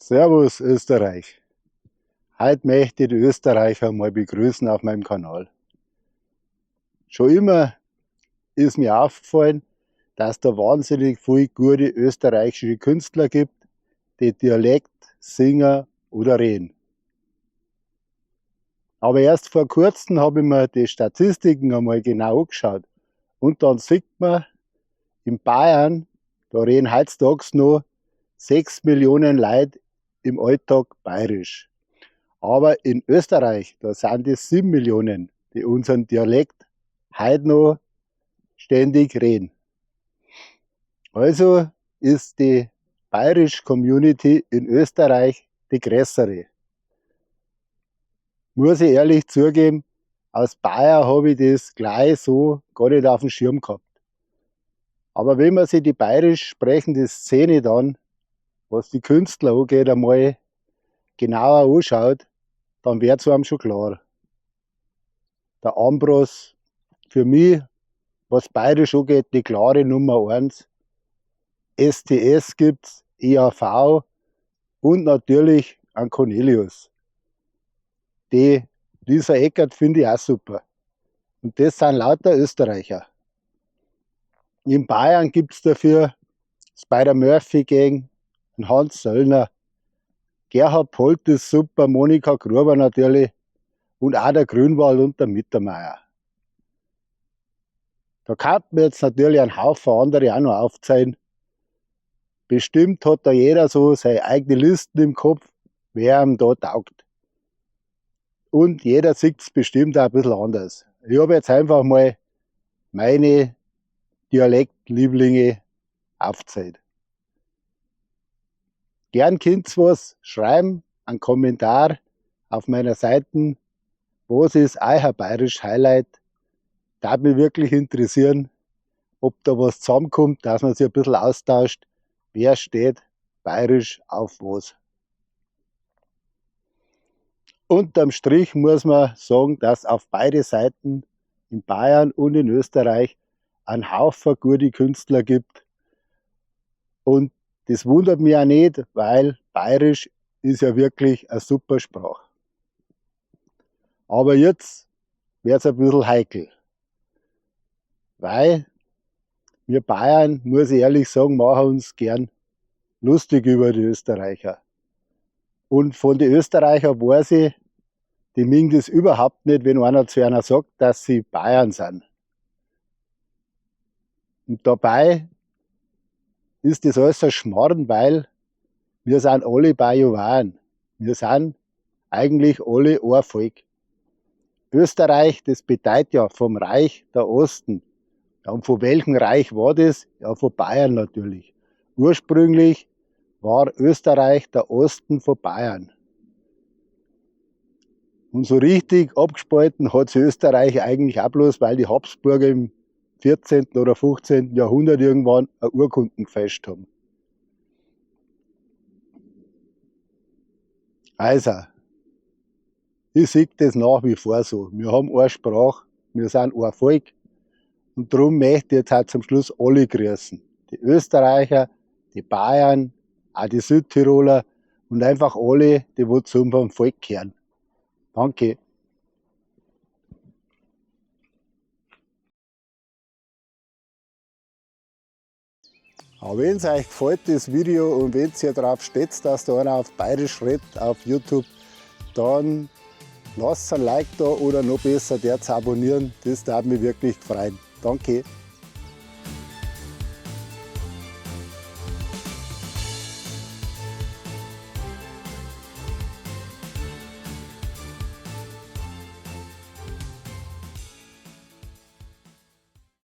Servus Österreich! Heute möchte ich die Österreicher mal begrüßen auf meinem Kanal. Schon immer ist mir aufgefallen, dass da wahnsinnig viele gute österreichische Künstler gibt, die Dialekt singen oder reden. Aber erst vor kurzem habe ich mir die Statistiken einmal genau angeschaut. Und dann sieht man, in Bayern, da reden heutzutage noch 6 Millionen Leute im Alltag bayerisch. Aber in Österreich, da sind es 7 Millionen, die unseren Dialekt heute noch ständig reden. Also ist die bayerisch Community in Österreich die größere. Muss ich ehrlich zugeben, als Bayer habe ich das gleich so gar nicht auf dem Schirm gehabt. Aber wenn man sich die bayerisch sprechende Szene dann, was die Künstler angeht, einmal genauer anschaut, dann wird's einem schon klar. Der Ambros, für mich, was bayerisch angeht, die klare Nummer 1. STS gibt's, EAV und natürlich an Cornelius. Die Lisa Eckert finde ich auch super. Und das sind lauter Österreicher. In Bayern gibt's dafür Spider Murphy Gang, Hans Söllner, Gerhard Polt ist super, Monika Gruber natürlich und auch der Grünwald und der Mittermeier. Da kann man jetzt natürlich einen Haufen andere auch noch aufzählen. Bestimmt hat da jeder so seine eigene Listen im Kopf, wer ihm da taugt. Und jeder sieht's bestimmt auch ein bisschen anders. Ich habe jetzt einfach mal meine Dialektlieblinge aufgezählt. Gern könnt ihr was schreiben, einen Kommentar auf meiner Seite. Was ist euer bayerisch Highlight? Würde mich wirklich interessieren, ob da was zusammenkommt, dass man sich ein bisschen austauscht. Wer steht bayerisch auf was? Unterm Strich muss man sagen, dass auf beide Seiten in Bayern und in Österreich einen Haufen gute Künstler gibt. Und das wundert mich auch nicht, weil bayerisch ist ja wirklich eine super Sprache. Aber jetzt wird's ein bisschen heikel. Weil wir Bayern, muss ich ehrlich sagen, machen uns gern lustig über die Österreicher. Und von den Österreichern weiß ich, die mögen das überhaupt nicht, wenn einer zu einer sagt, dass sie Bayern sind. Und dabei ist das alles ein Schmarrn, weil wir sind alle Bajuwaren. Wir sind eigentlich alle ein Volk. Österreich, das bedeutet ja vom Reich der Osten. Ja, und von welchem Reich war das? Ja, von Bayern natürlich. Ursprünglich war Österreich der Osten von Bayern. Und so richtig abgespalten hat sich Österreich eigentlich auch bloß, weil die Habsburger im 14. oder 15. Jahrhundert irgendwann eine Urkunden gefälscht haben. Also, ich sehe das nach wie vor so. Wir haben eine Sprache, wir sind ein Volk und darum möchte ich jetzt auch zum Schluss alle grüßen. Die Österreicher, die Bayern, auch die Südtiroler und einfach alle, die wo zu unserem Volk gehören. Danke. Aber wenn's euch gefällt, das Video, und wenn's ihr darauf steht, dass da einer auf Bayerisch redet auf YouTube, dann lasst ein Like da oder noch besser, der zu abonnieren. Das würde mich wirklich freuen. Danke.